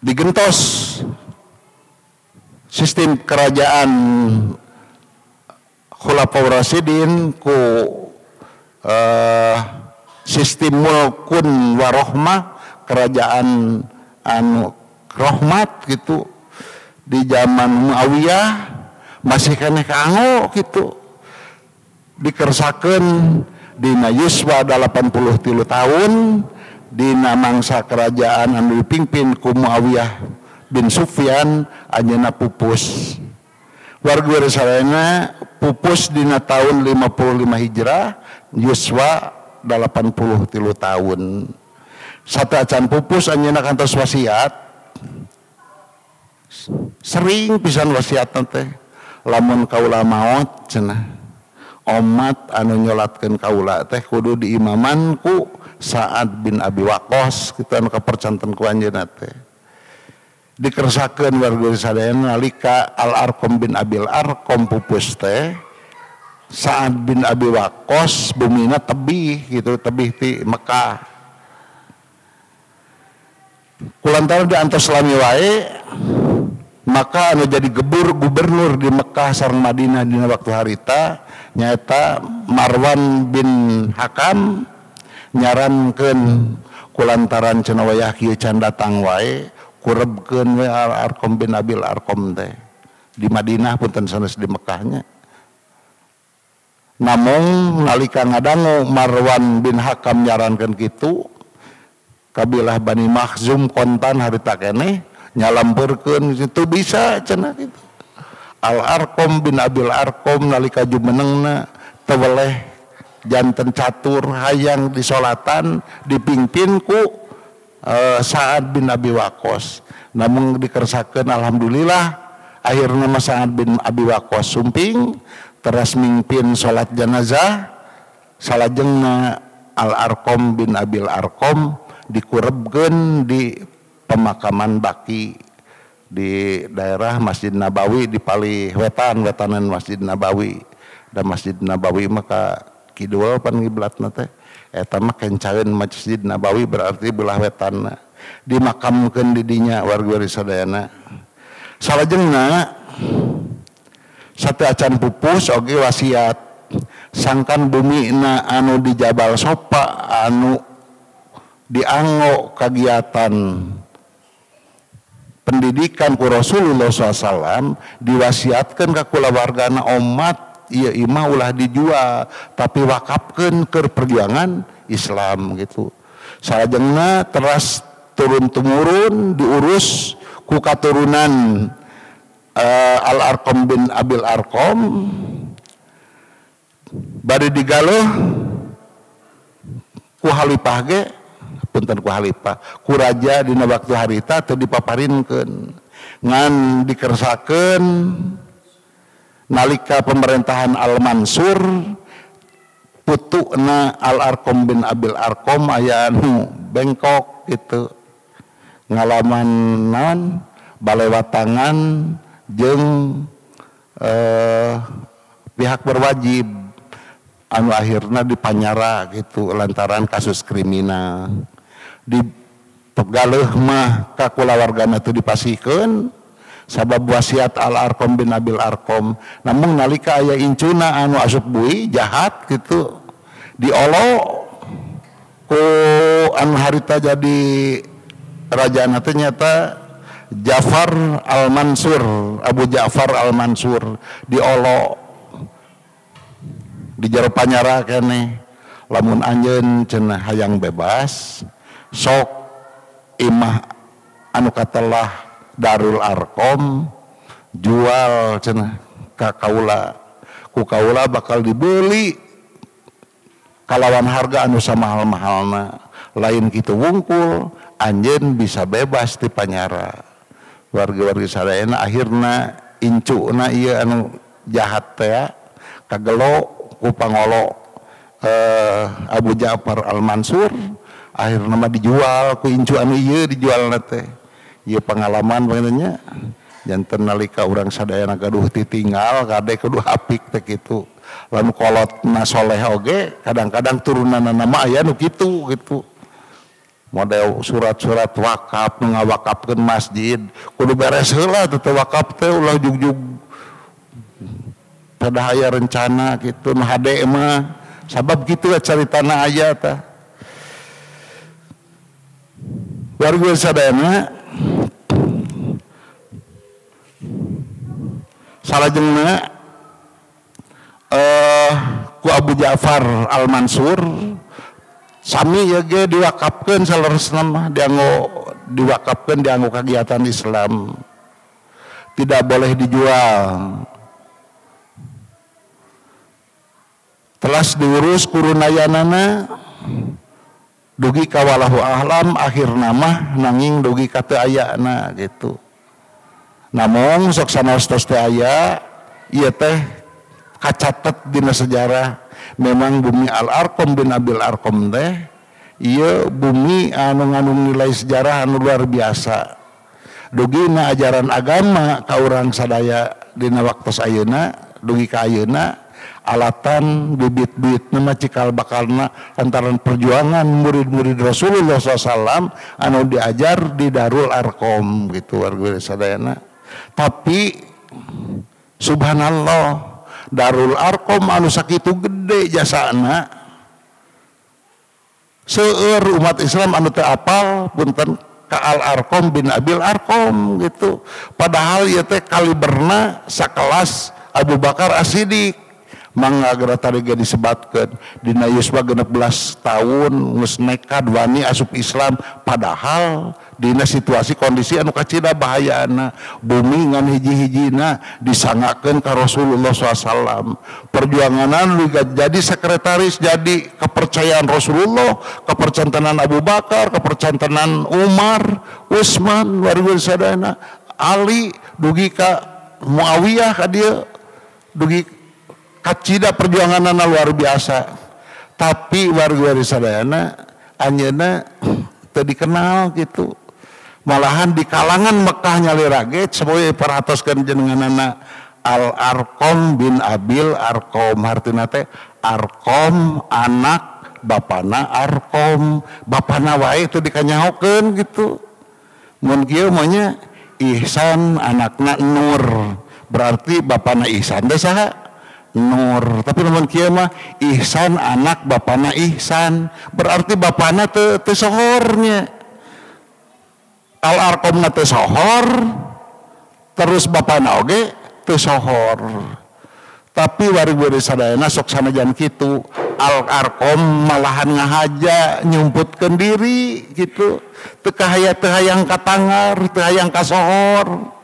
digentos sistem kerajaan Khulafaur Rasyidin ku sistem mulkun warohmah kerajaan anu rahmat gitu di zaman Muawiyah masih keneh kaanggo gitu dikersakeun dina yuswa 83 tahun dina mangsa kerajaan anu dipimpin ku Muawiyah bin Sufyan anjeunna pupus. Warga sadayana pupus dina tahun 55 Hijrah yuswa 83 tahun. Sateuacan pupus anjeunna kantos wasiat. Sering pisan wasiat teh lamun kaula maot cenah omat anu nyolatkeun kaula teh kudu diimaman ku Sa'ad bin Abi Waqqas kitu anu kapercanten ku anjeunna teh. Dikersakeun warga sadayana nalika Al Arqam bin Abil Arqam pupus teh Sa'ad bin Abi Waqqas bumina tebih gitu tebih ti Mekah. Kulantaran diantos lami wae maka anu jadi gubernur di Mekah sareng Madinah dina waktu harita nyaeta Marwan bin Hakam nyarankeun kulantaran cenah wayah kieu can datang wae kurebkeun we Al Arqam bin Abil Arqam teh di Madinah punten sanes di Mekahnya. Namung nalika ngadangu Marwan bin Hakam nyarankeun kitu kabilah Bani Makhzum kontan harita keneh nyalampeurkeun itu bisa cenah kitu. Al Arqam bin Abil Arqam nalika jumenengna teu weleh janten catur hayang disolatan dipimpin ku Sa'ad bin Abi Waqqas. Namun dikersakeun alhamdulillah akhirna mah Sa'ad bin Abi Waqqas sumping teras mimpin salat jenazah salajengna Al Arqam bin Abil Arqam dikurebkeun di pemakaman Baki di daerah Masjid Nabawi di palih wetan wetanan Masjid Nabawi. Dan Masjid Nabawi maka kidul pan kiblatna teh eta mah kencaeun Masjid Nabawi berarti belah wetanna dimakamkeun di dinya warga sadayana. Salajengna sateuacan pupus oge wasiat sangkan bumina anu di Jabal Sopa anu dianggo kagiatan pendidikan ku Rasulullah SAW diwasiatkan ka kulawargana omat ieu imah ulah dijual tapi wakafkeun keur perjuangan Islam gitu. Salajengna teras turun temurun diurus ku katurunan Al Arqam bin Abil Arqam bari digaluh ku halipah ge punten ku halipah ku raja dina waktu harita teu dipaparinkeun ngan dikersakeun nalika pemerintahan Al Mansur Putuna Al Arqam bin Abil Arqam aya anu bengkok gitu ngalaman naon balewatangan jeung pihak berwajib anu akhirna dipanyara gitu lantaran kasus kriminal. Di pegaleuh mah ka kulawargana teu dipasihkeun sabab wasiat Al Arqam bin Abil Arqam. Namun nalika aya incuna anu asup bui jahat gitu diolo ku anu harita jadi rajana teh nyata Ja'far Al-Mansur, Abu Ja'far Al-Mansur diolo di jero panyara keneh. Lamun anjeun cenah hayang bebas sok imah anu katelah Darul Arqam jual cenah ka kaula, ku kaula bakal dibeli kalawan harga anu samahal-mahalna. Lain kitu wungkul anjeun bisa bebas ti panyara. Wargi-wargi sadayana akhirna incuna ieu anu jahat teh kagelo ku pangolo Abu Ja'far Al-Mansur, akhirna mah dijual ku incu anu ieu dijualna teh. Ieu pengalaman pangintennya janten nalika urang sadayana gaduh titinggal kade kudu apik teh kitu. Lamun kolotna soleh oge kadang-kadang turunanna mah aya nu kitu gitu. Model surat-surat wakaf nu ngawakafkeun masjid kudu beres heula teh wakaf teh ulah jugjug pada aya rencana kitu nu hade mah sabab kitu caritana aya tah. Warga sadayana salajengna ku Abu Ja'far Al-Mansur sami ya ge diwakafkeun saleresna mah dianggo diwakafkeun dianggo kegiatan Islam, tidak boleh dijual. Telas diurus kurunayanana dugi ka walahu ahlam akhirna mah nanging dugi ka teu ayana gitu. Namun sok sanaos tos teu aya ieu teh kacatet dina sejarah memang bumi Al Arqam bin Abil Arqam teh ieu bumi anu ngandung nilai sejarah anu luar biasa. Dugina ajaran agama ka urang sadaya dina waktos ayeuna dugi ka ayeuna alatan bibit-bibitna mah cikal bakalna lantaran perjuangan murid-murid Rasulullah SAW anu diajar di Darul Arqam gitu warga sadayana. Tapi subhanallah Darul Arqam anu sakitu gede jasana seueur umat Islam anu teu apal punten ka Al Arqam bin Abil Arqam gitu. Padahal ieu teh kaliberna sakelas Abu Bakar As-Siddiq. Mangga geura tadi ge disebatkeun dina yuswa 16 tahun geus nekad wani asup Islam padahal dina situasi kondisi anu kacida bahayana bumi ngan hiji-hijina disangakeun ka Rasulullah SAW. Perjuanganan jadi sekretaris jadi kepercayaan Rasulullah, kepercantenan Abu Bakar, kepercantenan Umar, Utsman, warga sadayana, Ali dugi ka Muawiyah ka dieu dugi kacida perjuanganana luar biasa. Tapi warga sadayana anjeunna teu dikenal gitu. Malahan di kalangan Mekah nyalira ge sapoe perhatoskeun jenenganana Al Arqam bin Abil Arqam, hartina teh Arqam anak bapana Arqam, bapana wae teu dikanyahokeun gitu. Mun kieu mah nya Ihsan anakna Nur, berarti bapana Ihsan teh saha? Nur. Tapi lamun kieu mah Ihsan anak bapana Ihsan, berarti bapana teu sohornya. Al Arqamna teu sohor, terus bapana oge teu sohor. Tapi wargi sadayana sok sanajan kitu Al Arqam malahan ngahaja nyumputkeun diri gitu. Teu kahaya teu hayang katangar, teu hayang kasohor.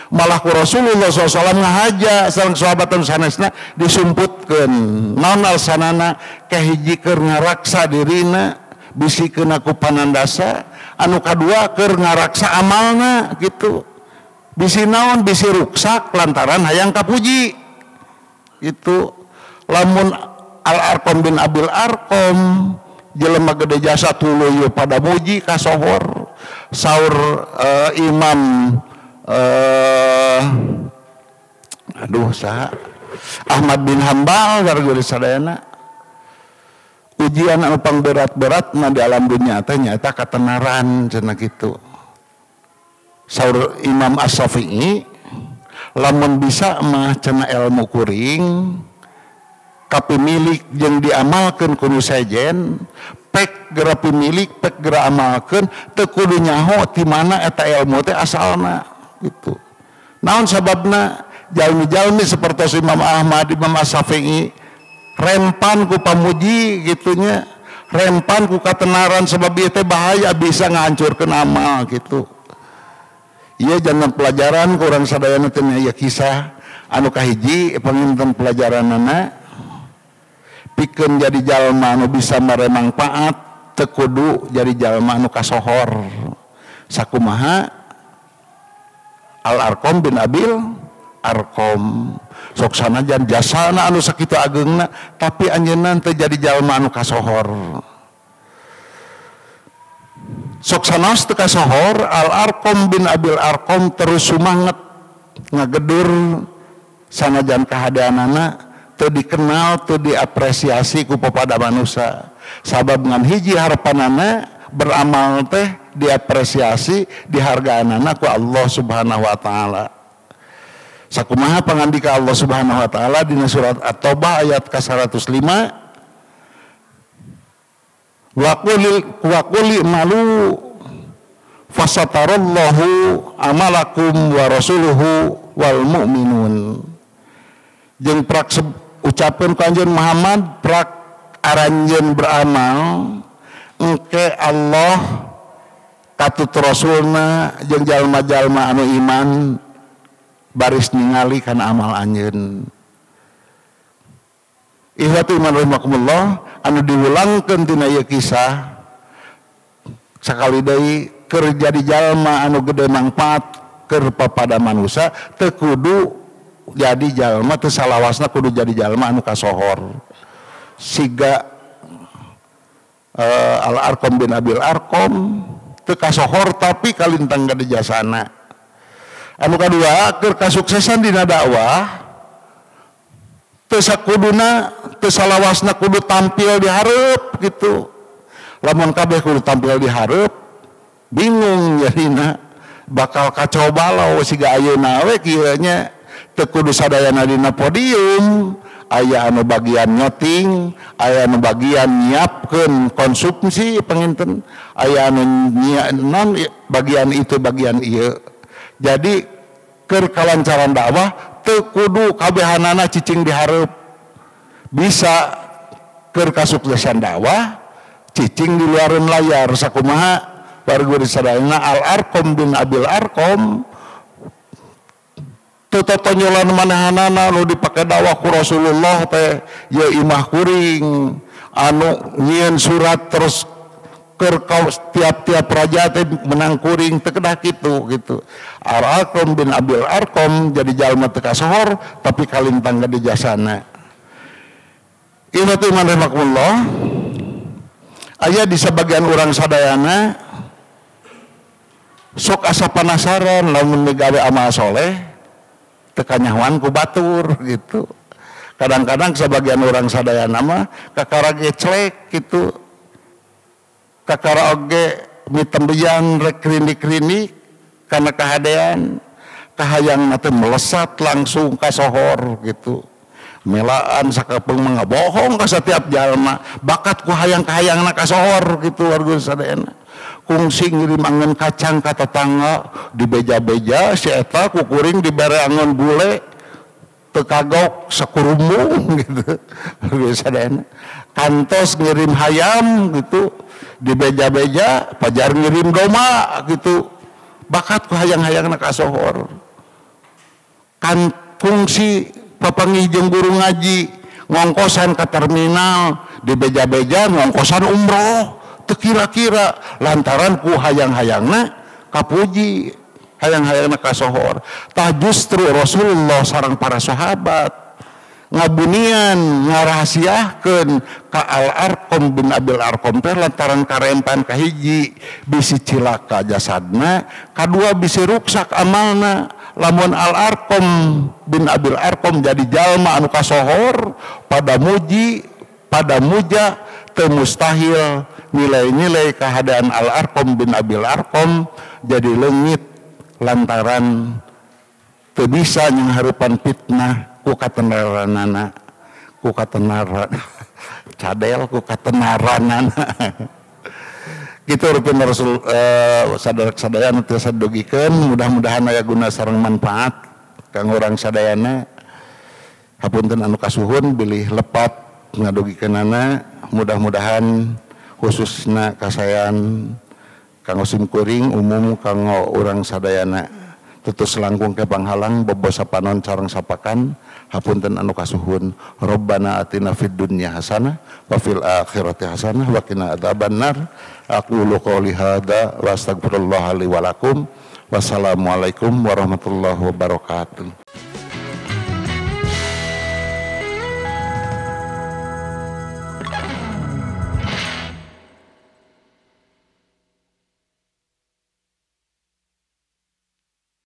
Malah ku Rasulullah SAW ngahaja sareng sahabat anu sanesna disumputkeun. Naon alasanana? Kahiji keur ngaraksa dirina bisi keuna ku panandasa, anu kadua keur ngaraksa amalna gitu. Bisi naon? Bisi ruksak lantaran hayang kapuji. Itu lamun Al Arqam bin Abil Arqam jelema gede jasa tuluy pada muji kasohor. Saur Imam aduh saha Ahmad bin Hambal warga sadayana ujian anu pangberat-berat na di alam dunia teh nyaeta katenaran cenah kitu. Saur Imam As-Syafi'i lamun bisa mah cenah ilmu kuring kapimilik jeung diamalkeun ku nu sejen pek geura pimilik pek geura amalkeun teu kudu nyaho ti mana eta ilmu teh asalna gitu. Naon sababna jalmi-jalmi seperti Imam Ahmad, Imam As-Syafi'i rempan ku pamuji gitunya, rempan ku katenaran sebab ieu teh bahaya bisa ngahancurkeun amal gitu. Ieu jangan pelajaran kurang sadayana teh aya kisah anu kahiji panginten pelajaranana pikeun jadi jalma anu bisa mere mangpaat teu kudu jadi jalma anu kasohor. Sakumaha Al Arqam bin Abil Arqam sok sanajan jasana anu sakitu ageungna tapi anjeunna teu jadi jalma anu kasohor. Sok sanaos teu kasohor Al Arqam bin Abil Arqam terus sumanget ngagedur sanajan kahadeanana teu dikenal teu diapresiasi ku papada manusia. Sabab ngan hiji harapanana beramal teh diapresiasi dihargaanana ku Allah Subhanahu wa taala. Sakumaha pangandika Allah Subhanahu wa taala dina surat At-Taubah ayat ka-105 wa qul malu fasatarallahu amalakum wa rasuluhu wal mu'minun. Jeung prak ucapkeun ku anjeun Muhammad prak aranjeun beramal engke Allah katut rasulna jeung jalma-jalma anu iman baris ningali kana amal anjeun. Ihwatu iman rahimakumullah anu diwulangkeun tina ieu kisah sakali deui keur jadi jalma anu gede mangpaat keur papada manusia teu kudu jadi jalma teu salawasna kudu jadi jalma anu kasohor. Siga Al Arqam bin Abil Arqam teu kasohor tapi kalintang gede jasana. Anu kadua keur kasuksesan dina dakwah teu sakuduna teu salawasna kudu tampil di hareup gitu. Lamun kabeh kudu tampil di hareup bingung jadina bakal kacau balau siga ayeuna we kieu nya teu kudu sadayana dina podium aya anu bagian nyoting aya anu bagian nyiapkeun konsumsi panginten aya anu non bagian itu bagian ieu. Jadi keur kalancaran dakwah teu kudu kabehanana cicing di hareup. Bisa keur kasuksesan dakwah cicing di luareun layar. Sakumaha warga sadayana Al Arqam bin Abil Arqam teu totonyolan manehanana nu dipake dakwah ku Rasulullah teh ye imah kuring anu nyieun surat terus keur tiap-tiap raja teh menang kuring teu kedah kitu gitu. Al Arqam bin Abil Arqam jadi jalma teu kasohor tapi kalintang gede jasana. Ihwatu iman rahimakumullah aya di sebagian urang sadayana sok asa penasaran lamun migawe amal soleh teu kanyahoan ku batur gitu. Kadang-kadang sebagian urang sadayana mah kakara geclek gitu. Kakara oge mitembeyan rek krinik-krinik karena kahadean kahayang teh melesat langsung kasohor gitu. Melaan sakapeung mah bohong ka setiap jalma bakat ku hayang-kahayangna kasohor gitu warga sadayana. Kungsi ngirim angon kacang ka tetangga dibeja-beja si eta ku kuring dibere angon bule teu kagok sakurumbung gitu warga sadayana. Kantos ngirim hayam gitu dibeja-beja pajar ngirim doma gitu bakat ku hayang-hayangna kasohor. Kan fungsi papanggih jeung guru ngaji ngongkosan ka terminal dibeja-beja ngongkosan umroh teu kira-kira lantaran ku hayang-hayangna kapuji hayang-hayangna kasohor. Tah justru Rasulullah sareng para sahabat Ngabunian ngarahasiahkeun ka Al Arqam bin Abil Arqam teh lantaran karempan kahiji bisi cilaka jasadna, kadua bisi ruksak amalna. Lamun Al Arqam bin Abil Arqam jadi jalma anu kasohor pada muji pada muja teu mustahil nilai-nilai kehadaan Al Arqam bin Abil Arqam jadi leungit lantaran teu bisa nyanghareupan fitnah ku katenaranana, ku katenaran cadel ku katenaranana. Gitu rupina Rasul sadarek sadayana tiasa dugikeun, mudah-mudahan aya guna sareng manfaat kanggo urang sadayana. Hapunten anu kasuhun bilih lepat ngadugikeunana, mudah-mudahan khususna kasayan kanggo simkuring umum kanggo urang sadayana. Tutus langkung ke panghalang bobo sapanon sareng sapakan hapunten anu kasuhun. Rabbana atina fid dunya hasanah wa fil akhirati hasanah wa qina adzabannar. Aqulu qouli hadza wa astaghfirullah li wa lakum. Wassalamualaikum warahmatullahi wabarakatuh.